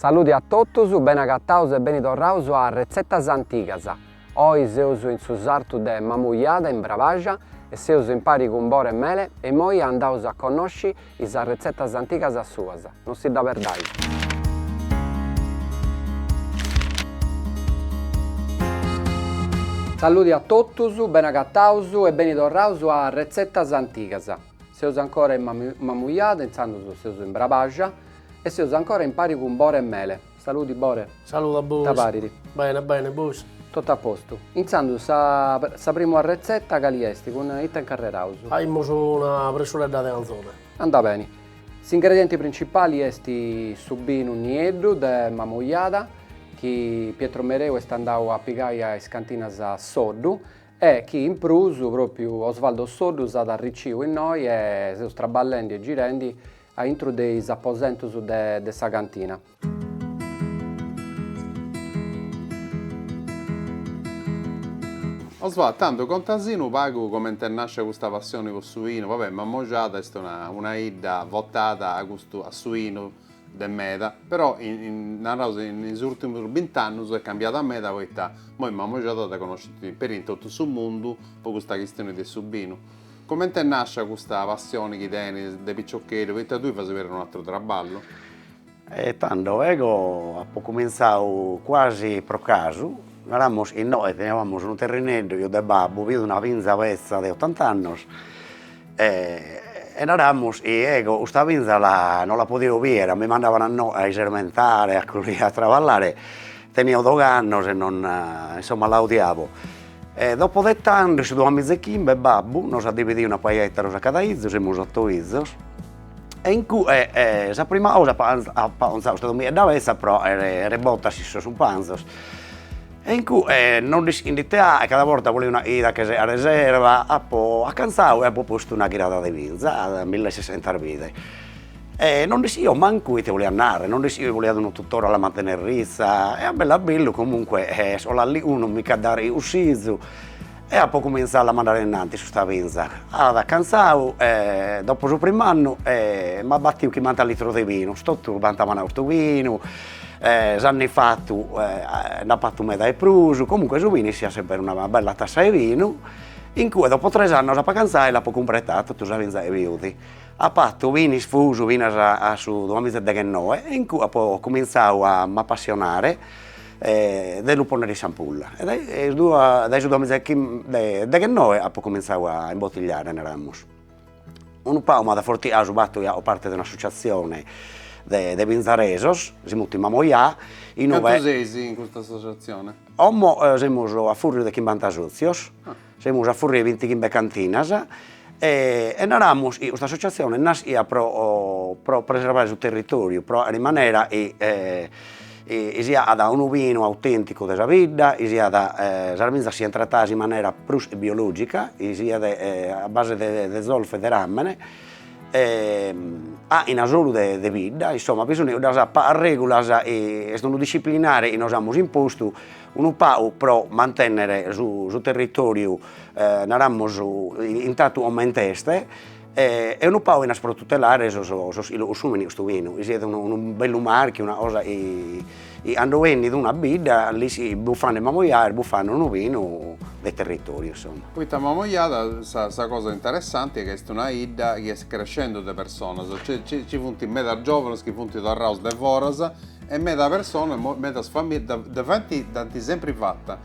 Saludi a totus, beni agataus e beni torraus a Retzetas Antigas. Oi seus in su sartu de Mamujada in Brabaxa e seus impari cun Bore Mele e immoi andaus a connosci is arretzetas antigas suas. Non si dda perdais. Saludi a totus, beni agataus e beni torraus a Retzetas Antigas. Seus ancora in Mamujada, intzandus seus in Brabaxa e seus ancora impari cun Bore Mele. Saludi Bore. Salude a bois. Ita parit? Bene, bene, bois? Totu a postu. Intzandus sa sa primu arretzeta cali est? Cun ita incarreraus? Aimus una pressuledda de anzone. Andat beni. S'ingredienti principali est su binu nieddu de Mamujada chi Pietro Mereu est andau a pigai a is cantinas Soddu e chi in prus propriu Osvaldo Soddu s'at arriciu innoi e seus traballendi e girendi aintru de is aposentus de sa cantina. Osvaldo, tando contasì unu pagu comente est nascia custa passioni po su 'inu, va bè Mamojada est una una 'idda votada a custu a su 'inu de meda, però in naraus in is urtimus bint'annus est cambiada meda poita immoi Mamojada dda connoscint peri in totu su mundu po custa chistioni de su binu. Comente est nascia custa passioni chi tenis de piciocheddu, poita tui fais peri un'aturu traballu? E tando ego apo cumintzadu quasi pro casu, naramus innoe teniamus unu terrineddu fiat de babbu, fiat una binza betza de ottant'annos e e naramus chi ego custa binza la non la podio bider, mi mandaban a no a isermentare a a traballare, tenio dogh'annos e non insomma la odiavo E dopo de tando, in su duamiza e chimbe, babbu nos at dividiu una paja 'e ettaros a cada 'izu, semus otto 'izos, e in cue sa prima cosa apo aconzadu custa domiedda betza pro aere rebotas in sos cumpanzos e in cue non nd'isco ite e cada borta bolio una 'ida che a reserva, apo acanzadu e apo postu una ghirada de binza, millesessentas bide E non nd'ischio mancu ite boliat narrer, non nd'ischio chi boliat unu tutore a la mantenner ritza, e a bellu a bellu comunque solu unu mi ch'at dare cussizu e apo cuminzadu a la mandare innantis custa binza. At acanzadu e dopo su primu annu m'at batiu chimbanta litros de binu, totu b'ant mandadu custu binu, s'annu ifatu nd'at fatu meda 'e prus, comunque su binu 'essiat sempre una bella tassa 'e binu, in cue dopo tres annos apo acanzadu e l'apo cumpretadu totu sa binza 'e piudi Apo fatu binu isfusu finas a su duamiza e deghennoe e in cue apo cumintzadu a m'apassionare de lu ponnere in s'ampulla e dae dae su duamiza e deghennoe apo cumintzadu a imbottigliare naramus. Unu pagu m'at afortiadu su fatu chi 'ago parte de un'associatzione de de binzaresos, si mutit Mamoià, inube. Cantu seis in custa associatzione? Como semus a furriu de chimbanta sotzios Semus a furriu 'e bintichimbe cantinas e e naramus chi custa associatzione naschiat pro pro preservare su territoriu, pro 'aere in manera chi chi siat unu binu autenticu de sa bidda, chi siat sas binzas siant tratadas in manera prus biologica, chi siat a base de zolfo e de ramene aina solu de de bidda, insomma bi sun cuddas pagas regulas chi est unu disciplinare chi nos amus impostu unu pagu pro mantennere su su territoriu naramus intatu comente est e unu pagu finas pro tutelare sos sos chi lu cunsumin custu binu, chi siat unu unu bellu marchiu, una cosa chi chi cando 'enit unu a bidda l'ischit bufende Mamoiada est bufende unu binu de territoriu insomma. Poita Mamoiada sa sa cosa interessanti est ca est una 'idda chi est crescendu de personas, cioè nci funt medas giovanos chi funt torraus de foras E meda personas, medas familias, difatis dd'ant sempri fata,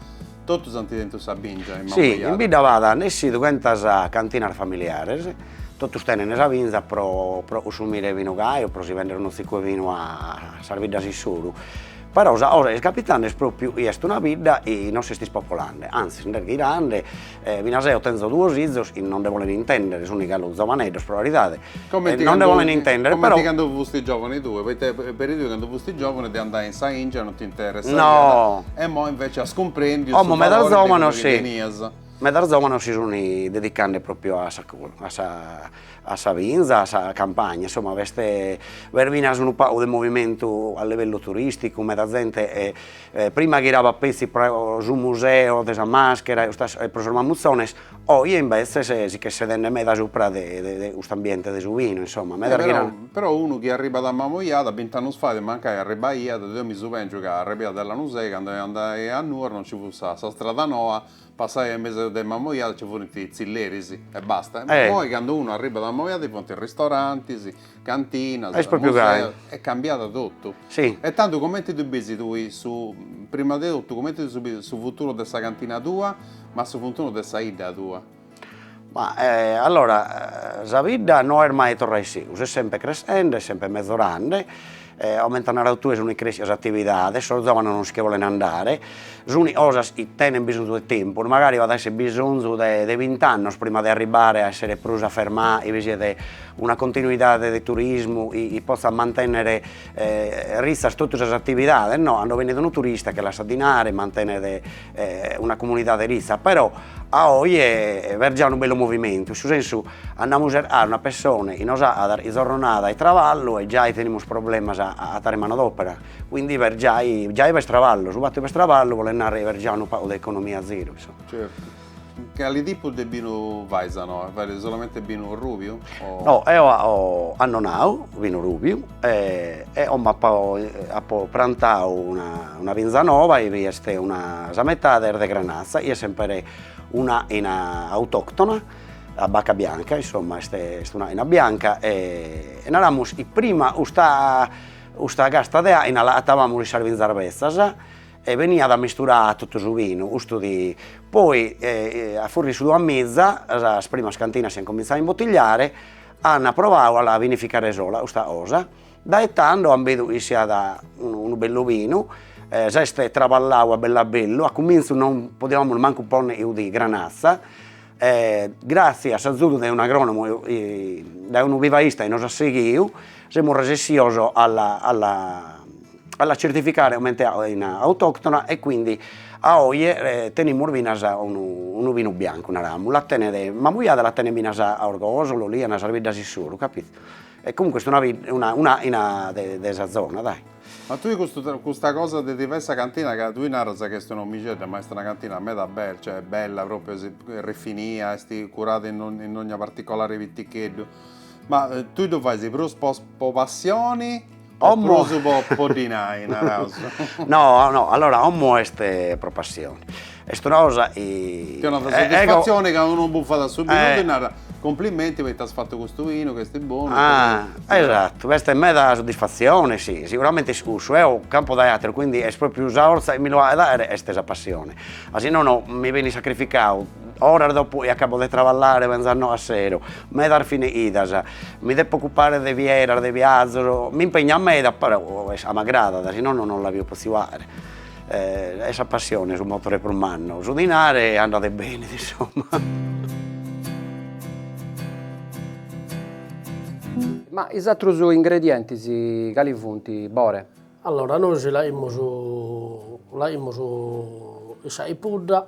totus ant tentu sa bingia in Mamojada. Si, in bidda b'at nessi dughentas cantinas familiares, totus tenent sa binza pro pro cunsumire binu gai o pro si bendere unu tzicu 'e binu a sas biddas issoru, però sa cosa chi est capitende est propriu chi est una bidda chi non s'est ispopolande, antzis nd'est ghirande Finas eo tenzo duos izos chi non nde volen intendere, sun galu zovaneddos pro caridade, non nde volen intendere però. Comente cando fusti giovane tue, poita peri tue cando fusti giovane de andai in sa 'ingia non ti interessaiat, no e imoi invece as cumprendiu su valore de cuddu chi tenias. Medas zovanos si sun dedicande propriu a sa a sa a sa binza, a sa campagna, insomma b'est b'est finas unu pagu de movimentu a livellu turisticu, meda zente prima ghirabat petzi pro su museo de sa maschera e custas e pro sos mamutzones, oe imbetzes si ch'est sedende meda supra de de custu ambiente de su binu, insomma, meda ghiran. Però unu chi arribat a Mamoiada bint'annus fait mancai arribaiat, deu mi subèngiu ca arribaiat de Lanusei, candu andai a Nuoro nci fut sa strada noa, Passai in mesu de Mamoiada nci funt tzilleris e basta. E immoi candu unu arribat a Mamoiada ci funt ristorantis, cantinas, museus, est cambiada totu. E tandu cumenti ddu bisi tui su, prima de totu, cumenti ddu bisi su futuru de sa cantina tua, ma su futuru de sa 'idda tua? Ma allora, sa bidda no est mai torrada in segus, est sempre creschende, est sempre mezorande, comente as naradu tue sunt creschias atividades, sos zovanos non si che volent andare, sunt cosas chi tenent bisonzu de tempus, magari b'at a esser bisonzu de de bint'annos prima de arribbare a essere prus afermà chi bi siet una continuidade de turismu chi potzat mantennere ritzas totu sas atividades, no, cando benit unu turista che lassat dinare, mantenet una comunidade ritza, però a oje b'est già unu bellu movimentu, in su sensu andamus a chircare una pessone chi nos agat is zorronadas 'e traballu e giai tenimus problemas a agatare manodopera, quindi b'est giai giai b'est traballu, su fatu chi b'est traballu bolet narrer chi b'est già unu pagu de economia a ziru, insomma. Certu. Cali tipu de binu fais a no? Fais solamente binu rubiu o. No, eo apo annonau binu rubiu e e como apo apo prantau una una binza noba chi bi est una sa metade est de granatza chi est sempre una 'ina autoctona a bacca bianca, insomma est est una 'ina bianca e naramus chi prima custa custa casta de 'aina l'agatabamus in sas binzas betzas e beniat ammisturada a totu su binu, custu di, poi a furri su duamiza sas primas cantinas si ant comintzadu a imbottigliare, ant provadu a la vinificare sola custa cosa, dae tando ant bidu chi siat unu bellu binu, s'est traballau a bellu a bellu, a cumintzu non podiamus mancu ponni 'udi granatza, gratzie a s'azudu de un'agronomu dae unu vivaista chi nos at sighiu, semus resessios a la a la a la certificare comente 'aina autoctona e quindi a oje tenimus finas unu unu binu biancu, naramus, la tenet Mamujada la tenet finas a Orgosolo, Oliana, sas biddas issoro, capito? E comunque est una una una 'aina de de sa zona, dai. Ma tui custu custa cosa de ti fai sa cantina ca tui naras ca est una 'omixedda ma est una cantina meda bella, cioè bella propriu, rifinia, est curada in in dogna particolari piticheddu, ma tui ddu fais prus po po passioni o prus po po dinai, naraus? No, no, allora como est pro passioni, est una cosa chi Ti 'onat soddisfatzioni ca unu bufat su binu ti narat complimenti poita as fatu custu 'inu ca est bonu. Ah, esattu, b'est meda soddisfatzione, si, siguramente est cussu, eo campo dae atteru, quindi est propriu sa 'orza chi mi lu 'aghet 'aere est sa passione, a si nono mi benit sacrificadu oras dopo chi acabo de traballare pentzando a sero, medas fine 'idas, mi depo occupare de fieras, de viazos, m'impegno meda, però est ca m'agradat, si nono non l'avio potziu 'aere. Est sa passione su motore prus mannu, su dinare andat e benit insomma. Ma is atrus ingredientis cali funt, Bore? Allora, nois l'aimus l'aimus sa 'ipudda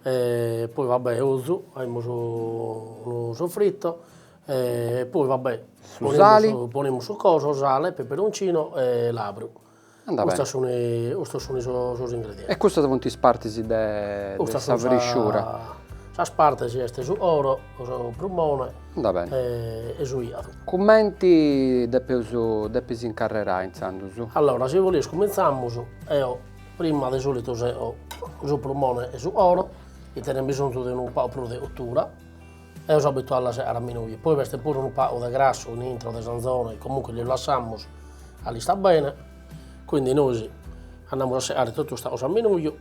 e poi va bè ozu, aimus unu soffritto e poi va bè Su sali. ponimus su coso, sale, peperoncino e labru. Andat beni. Custas sun custos sun sos ingredientes. E custas funt is partis de sa frisciura. Sas partes est su coro, su prumone Andat beni. e su 'iadu. Cumenti depeus depis incarrerai intzandus? Allora, si bolius cumintzamus, eo prima de solitu sego su prumone e su coro, chi tenent bisonzu de unu pagu prus de cottura, eo so abituadu a la segare a minuju, poi b'est puru unu pagu de grassu in intro de s'anzone chi comunque lu lassamus a l'istat bene, quindi nois andamus a segare totu custa cosa a minuju.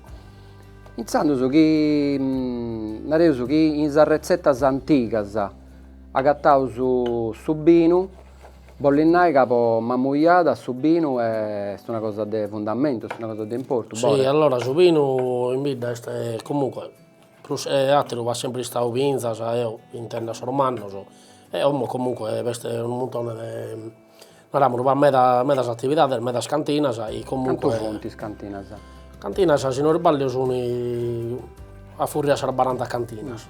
Intzandus chi nareus chi in is arretzetas antigas agataus su binu, bollit nai ca po Mamujada su binu est una cosa de fundamentu, est una cosa de importu. Si, allora su binu in bidda est comunque prus che ateru b'at sempre istadu binzas, eo intendo a sos mannos, e como comunque b'est unu muntone de, naramus b'at meda medas atividades, medas cantinas e comunque. Cantu funt is cantinas? Cantinas si no isballiu sun. A furriare sas baranta cantinas.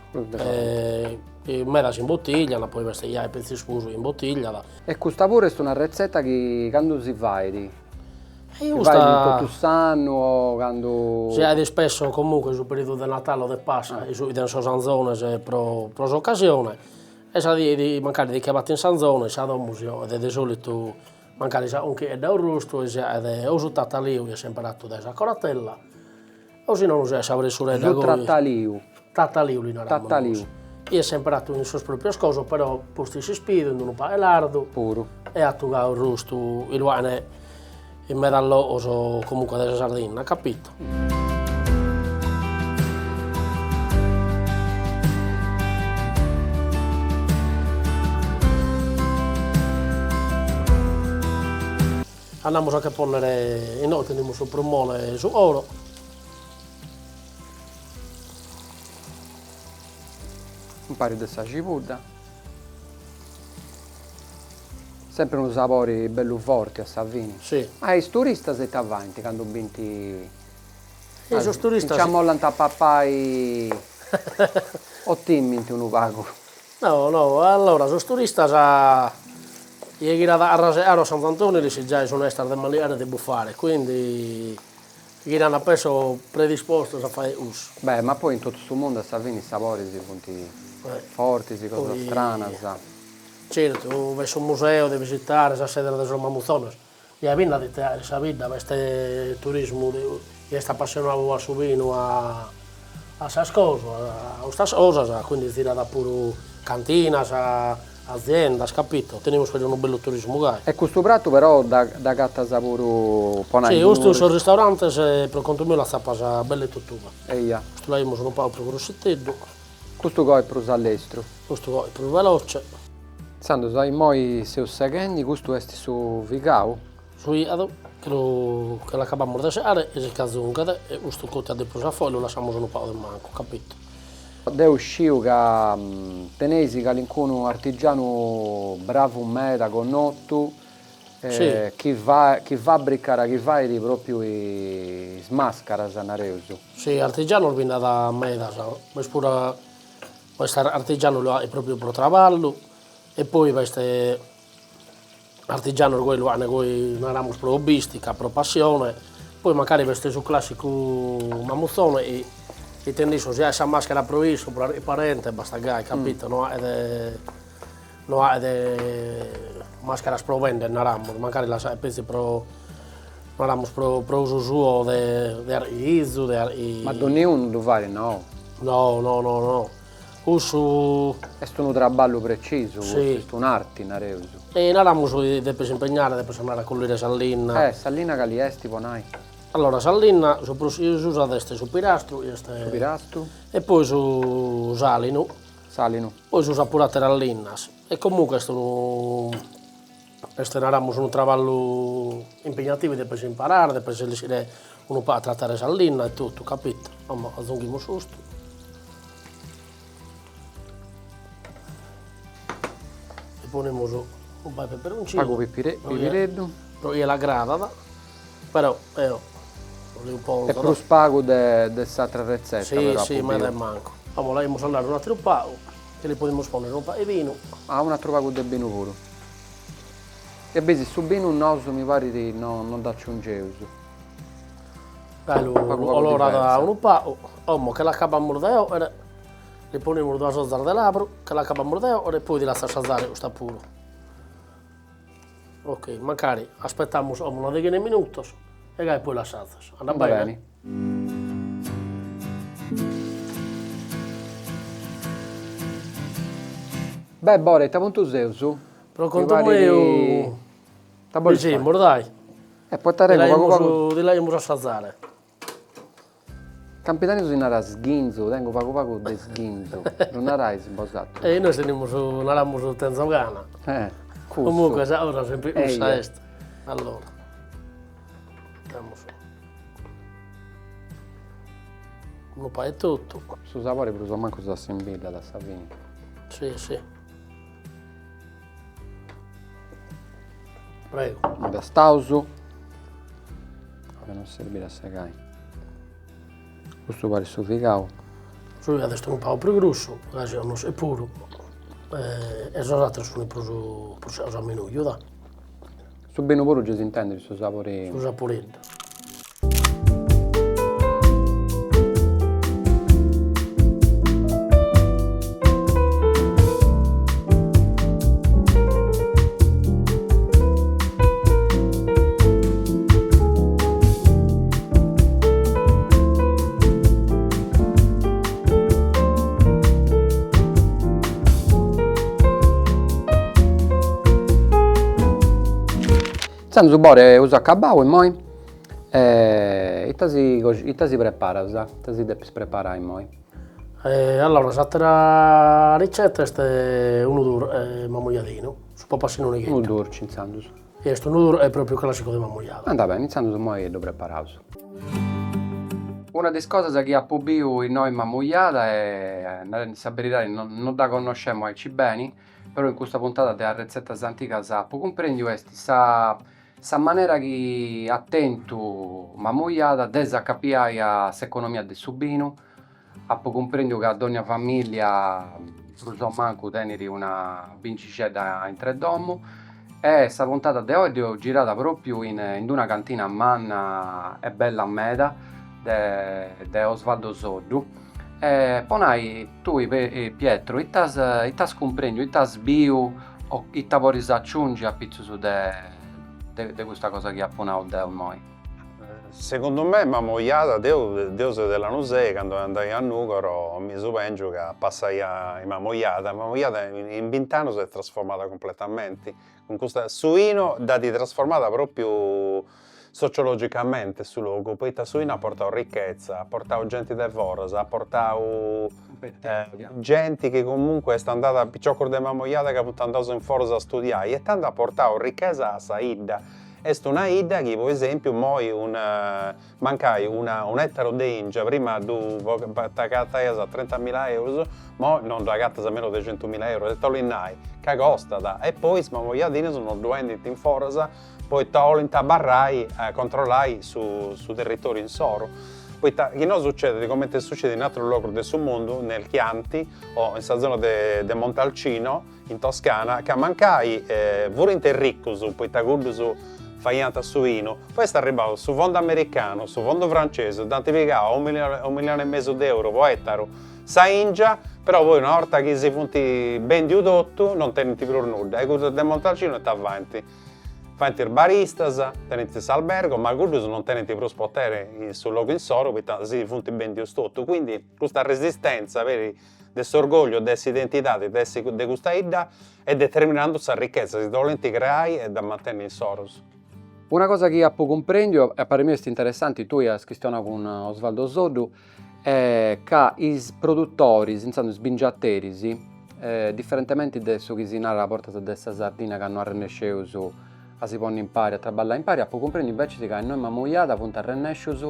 Meda s'imbottiglian, poi b'est chie 'aet petzi isfusu e imbottigliat. E custa puru est una retzeta chi candu si fait? Si fait totu s'annu o candu. Si 'aet ispesso comunque in su periodu de Natale o de Pasca, chi s'uchiden sos anzones pro pro s'occasione e sa die mancari ti che batin s'anzone sa domo si 'oghet de solitu mancari sa 'unchighedda arrustu e si 'aet o su tataliu chi est sempre 'atu dae sa coratella O si nono si 'aet sa pressuredda Su trataliu. Tataliu li naramus Tataliu. Chi est sempre 'atu in sos proprios cosos, però postu in s'ispidu, in unu pagu 'e lardu. Puru. E 'atu ca arrustu chi lu 'aen in medas logos comunque de sa Sardinna, capito? Andamus a che ponnere, inoghe tenimus su prumone e su coro. Impari de sa cibudda. Sempre unu sabori bellu forti a sa fini. Si. Ma is turistas ita faint candu bint. E sos turistas. Nci amollant a papai o timint unu pagu? No, no, allora sos turistas chie ghirat a Carrasegare o a Sant'Antoni l'ischit giai sun estas de mandigare e de bufare, quindi ghiran penso predispostos a fagher cussu. Beh, ma poi in totu su mundu a sa fini is saboris funt fortis, cosas stranas. Certu, b'est su museu de visitare, sas sedas de sos mamutzones, Ja bi nd'at ite 'aer in sa bidda, b'est turismu chie est apassionadu a su binu a a sas cosas, a custas cosas, quindi zirat puru cantinas, aziendas, capito, tenimus peri unu bellu turismu gai. E custu pratu però dd'agatas puru po nai Si, custu in sos ristorantes pro contu miu l'atzapas belle totue. Eia. Custu l'aimus unu pagu prus grussiteddu. Custu coit prus a lestru. Custu coit prus veloce. Intzandus a immoi seus seghendi, custu est su figau. Su 'igadu, chi lu che l'acabamus de segare e si ch'azunghet e custu cottiat de prus a fogu e lu lassamus unu pagu de mancu, capito. Deu sciu ca teneis calincunu artigianu bravu meda, connotu, chi chi fabbricat, chi fait propriu is mascaras, nareus. Si, artigianos bi nd'at medas, b'est puru B'est artigianos lu 'aen propriu pro traballu e poi b'est artigianos goi lu 'aen goi naramus pro hobbistica, pro passione, poi mancari b'est su classicu mamutzone chi ite nd'isco si 'aet sa maschera pro issu, pro carchi parente bastat gai, capito, no 'aet no 'aet mascheras pro bender naramus, mancari las 'aet petzi pro naramus pro pro usu suo de de carchi 'izu de carchi. Ma donniunu ddu fait, no? No no no no, cussu. Est unu traballu precisu custu, est un'arti nareus. E naramus chi depes impegnare, depes andare a collire sa linna. Eh, sa linna cali est po nai? Allora sa linna su prus chi s'usat est su pirastru chi est. Su pirastru. E poi su s'alinu. S'alinu. Poi s'usat puru ateras linnas e comunque est unu est naramus unu traballu impegnativu, depes imparare, depes l'ischire unu pagu a trattare sa linna e totu, capito? Como azunghimus custu. Li ponimus unu pagu 'e peperoncinu. Pagu pibireddu. Pro chie l'agradat, però eo no li ponzo. Est prus pagu de de s'atra retzeta però. Si, si, meda 'e mancu. Como l'aimus andare un'ateru pagu e li podimus ponnere unu pagu 'e binu. Ah, un'atru pagu de binu puru. E bisi, su binu nosu mi parit no no dd'aciungeus. Gai lu colorat unu pagu. Como che l'acabamus de 'oghere, li ponimus duas ozas de labru, che l'acabamus de 'oghere e poi ti lasso assazare custa puru. Ok, mancari aspetamus como una deghina 'e minutos e gai poi l'assazas. Andat bene? Beh Bore, ita puntu seus? Pro contu meu bi semus, dai. E poita tengu pagu pagu. Ti l'aimus assazare. Campidanesu si narat sghinzu, tengu pagu pagu de sghinzu, ddu narais bosatrus? E nois tenimus, naramus tenzo gana. Eh, cussu. Comunque sa cosa sempri cussa est. Allora, damus unu pagu 'e totu. Su sabori prus o mancu s'assimbillat a sa fini. Si, si. Prego. Tastaus. Ca non serbit a segai. Custu parit su figau. Su figadu est unu pagu prus grussu, gasi connosches puru, e sos ateros sunt prus prus segados a minuju, da. Su binu puru giai s'intendit su sapori. Su saporeddu. Intzandus Bore eus acabau immoi ita si ita si preparas, ita si depis preparai immoi? Allora s'atera ricetta est unu durche mamujadinu, su papassinu nigheddu. Unu durci intzandus. Est unu durche propriu classicu de Mamujada. Andat beni, intzandus immoi ddu preparaus. Una de is cosas chi apu biu innoi in Mamujada e narendi sa beridadi no no dda connoscemu aici beni, però in custa puntada de Arretzetas Antigas apu cumprendiu est sa sa manera chi at tentu Mamujada de s'acapiai a s'economia de su binu Apu cumprendiu ca dònnia famìllia prus o mancu tenit una bingixedda intre domu e sa puntada de oi dd'eus girada pròpriu in in d'una cantina manna e bella meda de de Osvaldo Soddu e po nai tui Pietro ita as ita as cumprendiu ita as biu o ita podis aciungi apitzus de de custa cosa chi apu nau deu immoi. Segundu me Mamujada, deu deu seu de Lanusei, candu andaia a Nugoro mi subengiu ca passaia in Mamujada, Mamujada in bint'annus s'est trasformada cumpletamenti, cun custa, su 'inu dd'at trasformada propriu sociologicamente su logu, poita su 'inu at portau ricchezza, at portau genti de foras, at portau genti chi comunque est andada, piciocus de Mamujada ca funt andaus in foras a studiai e tandu at portau ricchesa a sa 'idda Est una 'idda chi po esempiu immoi una mancai una un'ettaru de 'ingia prima ddu dd'agataias a trentamila eurus, immoi non dd'agatas a meno de centumila eurus, ita 'olit nai ca costat e poi is mamujadinus non ddu 'endint in foras poita 'olint abarrai a controllai su su territoriu insoru, poita chi no sucedit cumenti sucedit in aterus logus de su mundu, nel Chianti o in sa zona de de Montalcino in Toscana, ca mancai furint erricus poita cuddus faiant su 'inu, poi est arribau su fondo americanu, su fondo francesu, dd'ant pigau a unu millioni unu millioni e mesu de euru po etaru sa 'ingia, però poi una 'orta chi si funt bendiu totu non tenint prus nudda e cuddus de Montalcino ita faint? Faint is baristas, tenint s'albergo, ma cuddus non tenint prus potere in su logu insoru poita si funt bendius totu, quindi custa resistenza peri de s'orgogliu de s'identidadi de essi de custa 'idda est determinandu sa richesa, si dda 'olint creai e dda mantenni insorus. Una cosa chi apu cumprendiu, e a parri miu est interessanti, tui as chistionau cun Osvaldo Soddu, est ca is produtoris, intzandus is bingiateris, diferentementi de su chi si narat a bortas de sa Sardinna ca no arrennesceus a si ponni impari, a traballai impari, apu cumprendiu invecis ca innoi in Mamujada funt arrennescius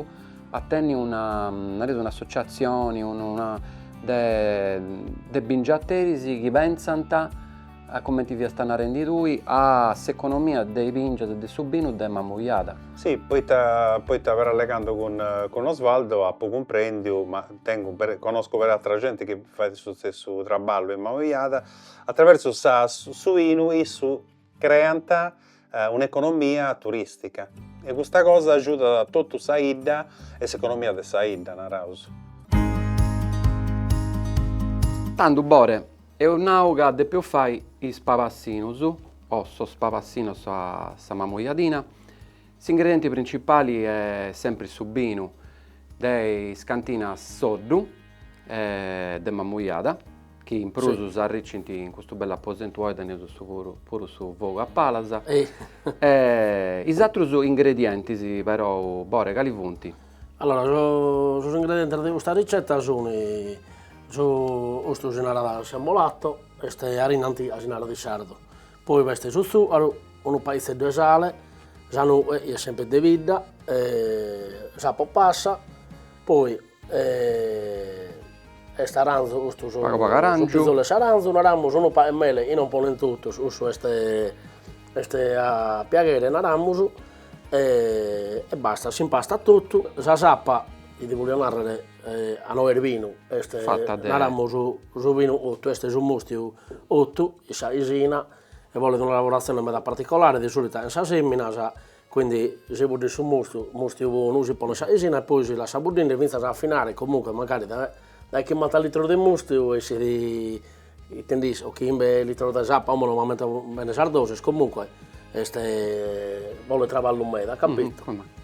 a tenni una, nareus un'associatzioni, una de de bingiateris chi pentzant, a cumenti fiast narendi tui, a s'economia de is bingias e de su binu de Mamujada. Si, poita poita allegando cun cun Osvaldo apu cumprendiu, ma tengu connoscu peri atera genti chi fait su stessu traballu in Mamujada, atraversu sa su 'inu issu creant un'economia turistica e custa cosa agiudat totu sa 'idda e s'economia de sa 'idda, naraus. Tandu Bore, eus nau ca depeus fai is pabassinus, o sos pabassinos a sa mamujadina, s'ingredienti principali est sempri su binu de is cantinas Soddu de Mamujada, chi in prus s'arricint in custu bellu aposentu oi teneus su puru puru su fogu a palas. E is atrus ingredientis però Bore cali funt? Allora sos ingredientes de custa ricetta sun su custu si narat semolato, est arina antiga si narat in sardu, poi b'est su tzucaru, unu paitzeddu 'e sale, sa nue chi est sempre de bidda, sa popassa, poi Est aranzu custu su Pagu pagu arangiu. Su pizolu 'e s'aranzu, naramus unu pagu 'e mele chi non ponent totus, cussu est est a piaghere naramus e basta, s'impastat totu, sa sapa chi ti volia narrer. A no est binu, est, naramus, su binu 'otu, est su mùstiu 'otu, in sa 'isina, e bolet una lavoratzione meda particolare, de solitu in sas eminas, quindi si buddit su mustu, mùstiu bonu, si ponet sa 'isina e poi si lassat buddende fintzas a afinare, comunque mancari dae dae chimbanta litros de mùstiu essit ite nd'isco, chimbe litros de sapa, como no m'ammento bene sas dosis, comunque est bolet traballu meda, capito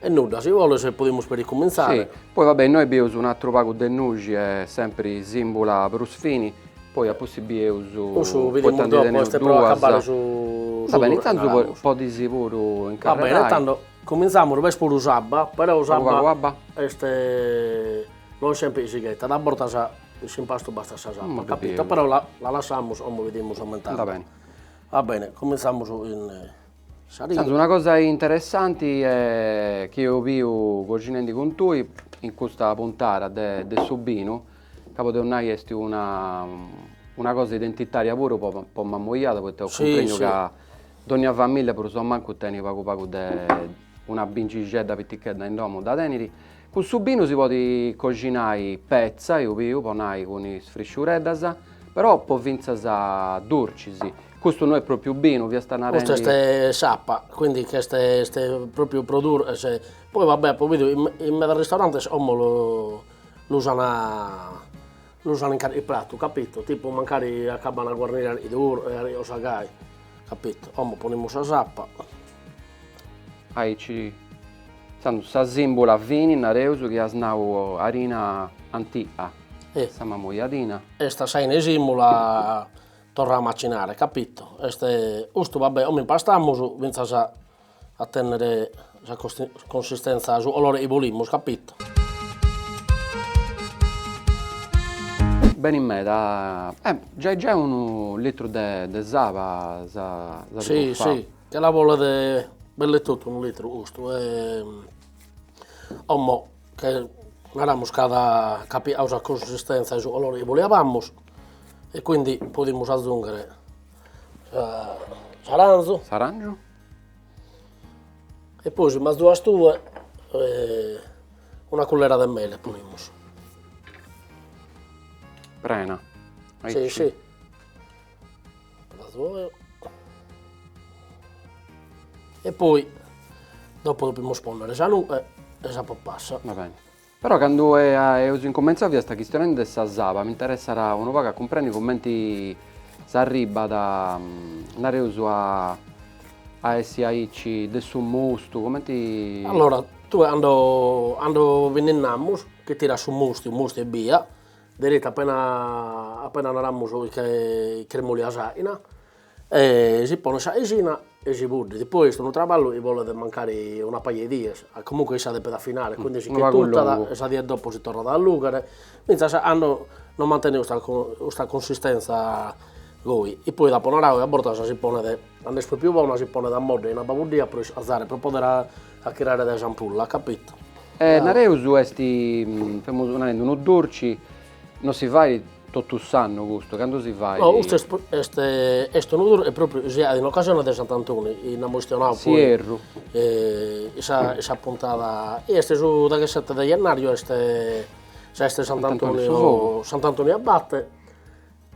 E nudda, si boles podimus peri cumintzare. Si, poi va bè innoi bieus un'atru pagu de nuxi e sempri simbula prus fini, poi a pustis bieus, Cussu bidimus dopo, est pro acabare su Va beni, intzandus podis puru incarrerai. Va bene, tando cumintzamus, b'est puru s'abba, però s'abba est non sempre si ghetat, a bortas in s'impastu bastat sa saba, capito, però la lassamus, como bidimus aumentende. Va beni. Va bene, cumintzamus in Intzandus una cosa interessanti chi eus biu coxinendi cun tui in custa puntada de de su binu, ca podeus nai est una una cosa identitaria puru po po Mamoiada, poita eus cumprendiu ca dònnia familia prus o mancu tenit pagu pagu de una bingixedda pitichedda in domu dda tenit. Cun su binu si podit coxinai petza, eus biu, po nai cun is frisciureddas, però po fintzas durcis. Custu no est propriu binu, fiast narendi. Custu est sapa, quindi ch'est est propriu pro durches, poi va bè apo bidu in in medas ristorantes como lu l'usan l'usan in carchi pratu, capito, tipu mancari acaban a guarnire i durches o sa gai, capito, como ponimus sa sapa. Aici, intzandus sa simbula fini nareus chi as nau arina antiga, sa mamoiadina. Est sa 'ine simula torra a macinare, capito, est custu va bè, como impastamus finzas a tennere sa consistenza, su colore chi bolimus, capito. Beni meda, giai giai unu litru de de saba sa Si si, che la bolet belle totu unu litru custu e como che naramus ch'at ch'at pigadu sa consistenza e su colore chi boliabamus e quindi podimus azunghere s'aranzu. S'arangiu. E poi si m'azuas tue una cullera de mele ponimus. Prena. Si si. L'azuo eo. E poi dopo depimus ponnere sa nue e sa pabassa. Va bene. Però candu eus incumentzau fiast chistionendi de sa saba, m'interessat unu pagu a cumprendi cumenti s'arribat, nareus, a a essi aici de su mustu, cumenti. Allora, tue cando cando binninnamus, chi tiras su mustu, mustu ebbia, deretu appena appena naramus chi ch'est molia s'aina, e si ponet sa 'isina e si buddit, poi est unu traballu chi bolet mancari una paja 'e dies, comunque issa depet afinare, quindi si che tuttat e sa die dopo si torrat a allughere, finzas a cando non mantenet custa custa consistenza goi, e poi t'apo naradu chi a bortas si ponet, cando est propriu bona si ponet a modde in abba buddia pro iscazare, pro poder achirare dae s'ampulla, capito. E nareus est, femus narendi, unu durci non si fait Totu s'annu custu, candu si fait? No, custu est est est unu durche propriu si 'aet in occasione de Sant'Antoni, nd'amus chistionadu poi. S'ierru. In sa in sa puntada, est su deghessete de jennarju est sa 'esta 'e Sant'Antoni o Sant'Antoni Abate,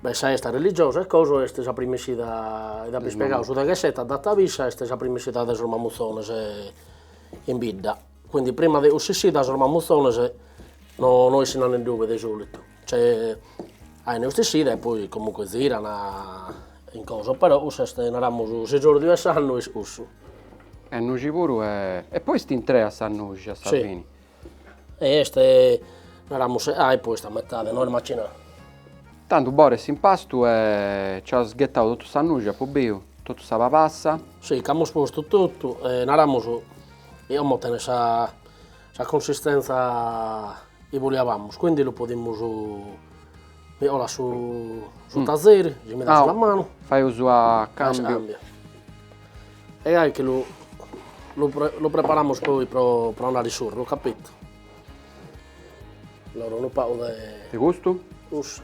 beh sa 'esta religiosa e coso est sa prima 'essida, dd'apo ispiegadu, su deghessete a data fissa est sa prima 'essida de sos mamutzones in bidda, quindi prima de cussa 'essida sos mamutzones no no 'essin a neddube de solitu Cioè, aen custa 'essida e poi comunque ziran in cosa, però cussu est, naramus, s'esordiu 'e s'annu est cussu. E nuxi puru e e poi est intrea sa nuxi a sa fini. E est, naramus, ah e poi est a metade, no est macinà. Tandu Bore s'impastu e nci as ghetau totu sa nuxi, apu biu, totu sa pabassa. Si, ch'amus postu totu e naramus chi como tenet sa sa consistenza chi boliabamus, quindi lu podimus, mi 'olat su su tazeri, si mi das una manu. Faeus a cambiu. E gai che lu lu lu preparamus poi pro pro andare in s'urru, capito? Allora unu pagu de. De custu? Cussu.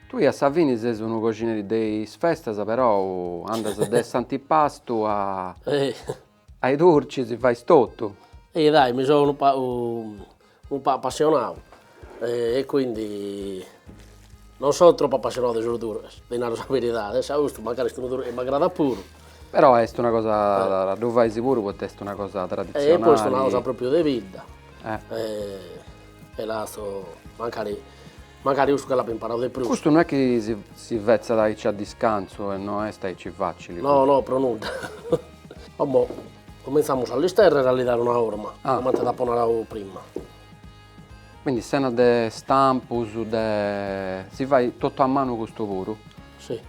Tui a sa fini ses unu coxineri de is festas, però andas de s'antipastu a. A i durcis fais totu. E dai, mi so unu pagu unu pagu apassionau e quindi non so tropu apassionau de sos durches, ti naro sa beridade, sa custu mancari est unu durche chi m'agradat puru. Però est una cosa, ddu fais puru poita est una cosa traditzionali. E poi est una cosa propriu de bidda e lasso mancari mancari custu ca l'apo imparadu de prus. Custu no est chi si si fetzat aici a discantzu e no est aici facili. No no pro nudda. Como Cumintzamus a l'isterrere a li dare una forma, comente t'apo naradu prima. Quindi sena de stampus de si fait totu a manu custu puru? Si.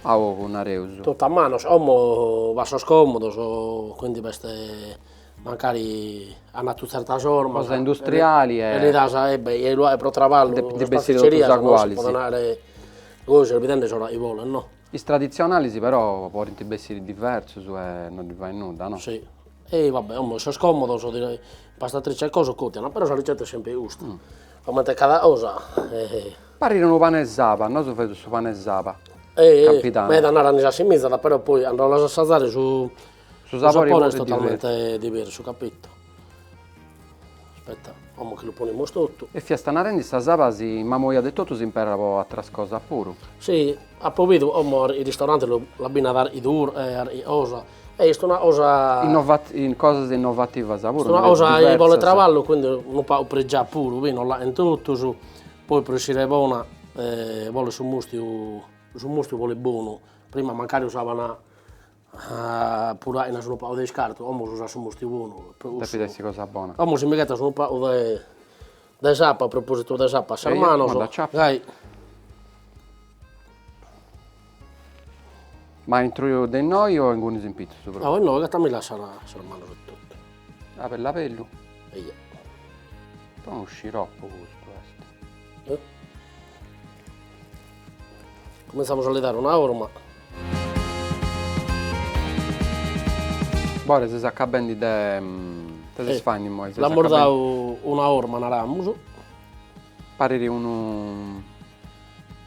A ogu nareus. Totu a manu, como b'at sos còmodos, quindi b'est mancari an atu tzertas formas. Cosa industriali e. E li das e beh e lu 'aet pro traballu. Depint bessiri totus agualis. Si podet narrer goi ses bidende s'ora chi bolet no. Is traditzionalis però podint bessiri diversus e no ddi fait nudda, no? Si, e va bè, como sos comodos de impastatrice e cosa còtian, però sa ricetta est sempre custa, comente cada cosa. Parit unu pane 'e saba, nosu faeus su pane 'e saba, Campidanu. Meda naran chi s'assimizat, però poi cando l'as a assazare su Su sapore est totalmente diversu, capito. Aspetta, como chi lu ponimus totu. E fiast narendi sa saba si in Mamoiada etotu si imperat po ateras cosas puru. Si, apo bidu como in ristorante l'abbinat a dur e a cosa e est una cosa. In cosas innovativas puru. Est una cosa chi bolet traballu, quindi unu pagu pregiada puru, chi non l'aen totus, poi pro essire bona bolet su mustiu, su mustiu bolet bonu, prima mancari usaban Puru ainas unu pagu de iscartu, como s'usat su mustiu bonu. Depit essi cosa bona. Como si mi ghetas unu pagu de de sapa, a propositu de sapa, a sas manos, gai. Ma intru de innoi o ingunis in pitzus propriu? No, innoi ghetamila a sas manos etotu. Ah, bellu bellu. Eia. Però unu sciroppu custu est. Cumentzamus a li dare una forma. Bore, ses acabendi de... Ita ses faendi immoi? L'amus dadu una forma, naramus. Parit unu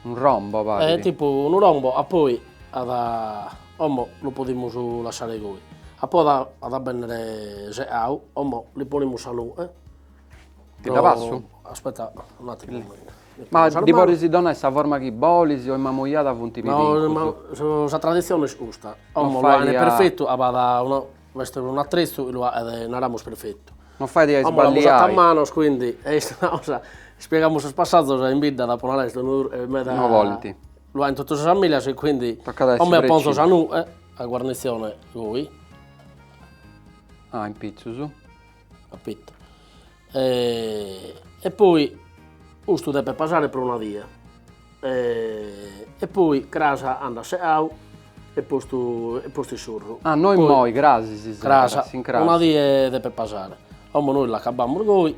unu rombo, parit. Eh, tipu unu rombo, a poi at a... Como lu podimus lassare goi. A poi at a bennere seau, como li ponimus sa nue. Ti dda passu? Aspetta un attimu. Ma ddi podis donai sa forma chi bolis o in Mamoiada funt pitincus? No, sa traditzione est custa. Como lu 'aene perfettu, b'at unu, b'est unu atretzu chi lu 'aet, naramus perfettu. Non fait a isballiai. Como l'amus 'atu a manos, quindi est una cosa, ispiegamus sos passazos e in bidda t'apo naradu est unu meda. No bolint. Lu 'aen totu sas familias e quindi como ponzo sa nue a guarnitzione goi. Ah, in pitzus. Capito. E poi custu depet pasare pro una die e poi cras andat seau e postu e postu in s'urru. Ah, no immoi, cras si segat, s'incras. Una die depet pasare. Como nois l'acabamus goi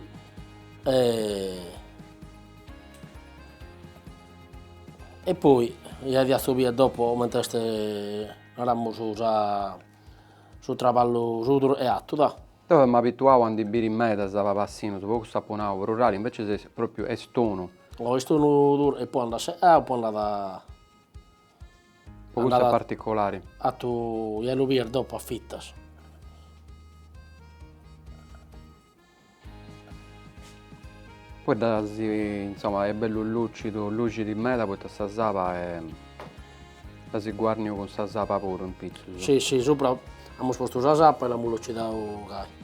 e poi ja diat bier dopo comente est naramus sa su traballu su e atu da. Deu femu abituau a ndi biri medas papassinus, po cussu apu nau prurali, invecias est propriu est unu. No, est unu duru e poi andat seau, poi andat Po cussu est particolari. Atu, ja lu bies dopo a fitas. Poi dda si, insoma, est bellu lucidu, luxit meda poita sa saba est, dd'as guarniu cun sa saba puru in pitzus. Si, si, subra amus postu sa sapa e l'amus lucidau gai.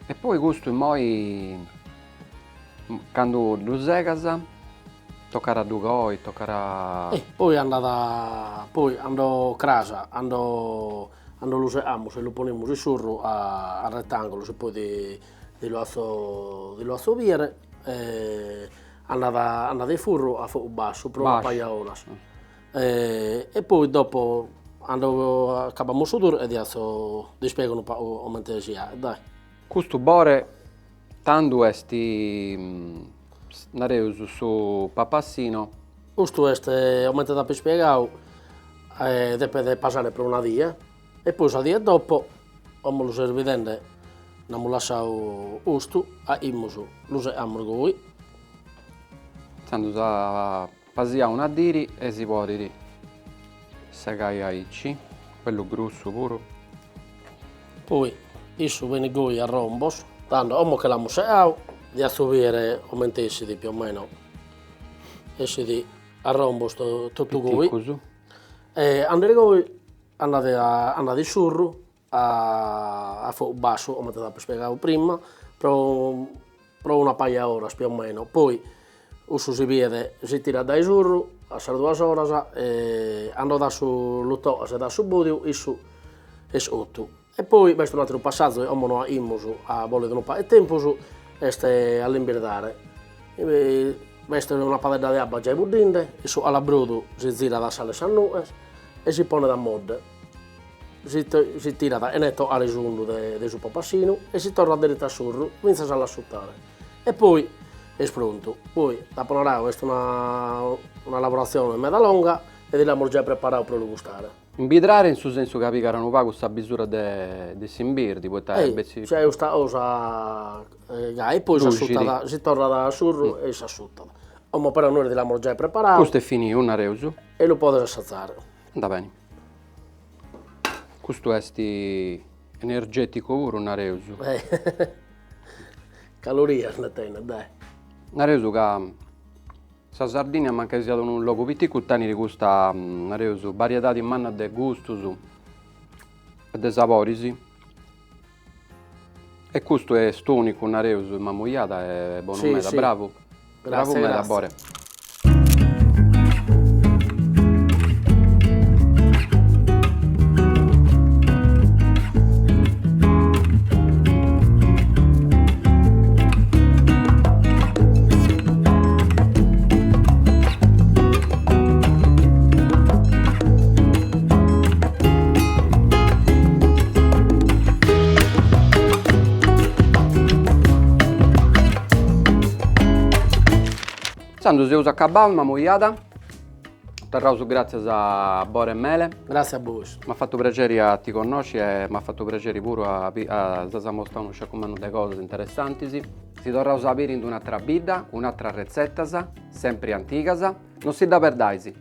E poi custu immoi candu ddu segas tocat a ddu coi, tocat a. E poi andat, poi cando cras, cando Cando lu segamus e lu ponimus in s'urru a retangulu si poi ti lu 'atzo ti lu 'atzo biere e andat andat in furru a fogu bassu pro una paja 'e oras e poi dopo cando acabamus su duru e ti 'atzo t'ispiego unu pagu comente si 'aet dai. Custu Bore tandu est nareus su papassino. Custu est comente t'apo ispiegadu depet pasare pro una die e poi sa die dopo, como lu ses bidende, nd'amus lassadu custu, 'aimus, lu segamus goi. Intzandus pasiat una diri e si podit segai aici, bellu grussu puru. Poi issu benit goi a rombos, tando como che l'amus seau, ti atzo biere comente essit più o meno, essit a rombos totu goi, e andende goi andat andat in s'urru a fogu bassu, comente t'apo ispiegadu prima, pro pro una paja 'e oras più o meno, poi cussu si biet, si tirat dae s'urru a sas duas oras e cando das su lu tocas e das su bodiu issu est cotu. E poi b'est un'ateru passazu chi como no aimus ca bolet unu pagu 'e tempus, est a l'imbirdare. B'est una padedda de abba giai buddinde, su calabrodu si zirat a sale 'e sas nues e si ponet a modde. Si si tirat chene tocare su fundu de de su pabassinu e si torrat deretu a s'urru fintzas a l'assutare e poi est prontu. Poi, t'apo naradu, est una una lavoratzione meda longa e ti l'amus giai preparadu pro lu gustare. Imbidrare in su sensu ca pigat unu pagu sa bisura de de s'imbirdi, poita est bessi. Cioè custa cosa gai e poi s'assutat, si torrat a s'urru e s'assutat. Como però nois ti l'amus giai preparadu. Custu est finiu, nareus. E lu podes assazare. Andat beni. Custu est energeticu puru, nareus. Calorias nde tenet, dai. Nareus ca sa Sardigna mancai siat unu logu piticu tenit custa, nareus, bariedadi manna de gustus e de saboris e custu est unicu, nareus, in Mamujada est bonu meda, bravu. Bravu meda Bore. Intzandus eus acabau in Mamujada, torraus gràtzias a Bore Mele. Gràtzias a bois. M'at fatu prexeri a ti connosci e m'at fatu prexeri puru a s'as amostau unu sciacu mannu de cosas interessantis. Si torraus a biri in d'un'atra bidda, cun atras retzetas, sempri antigas. Non si dda perdais!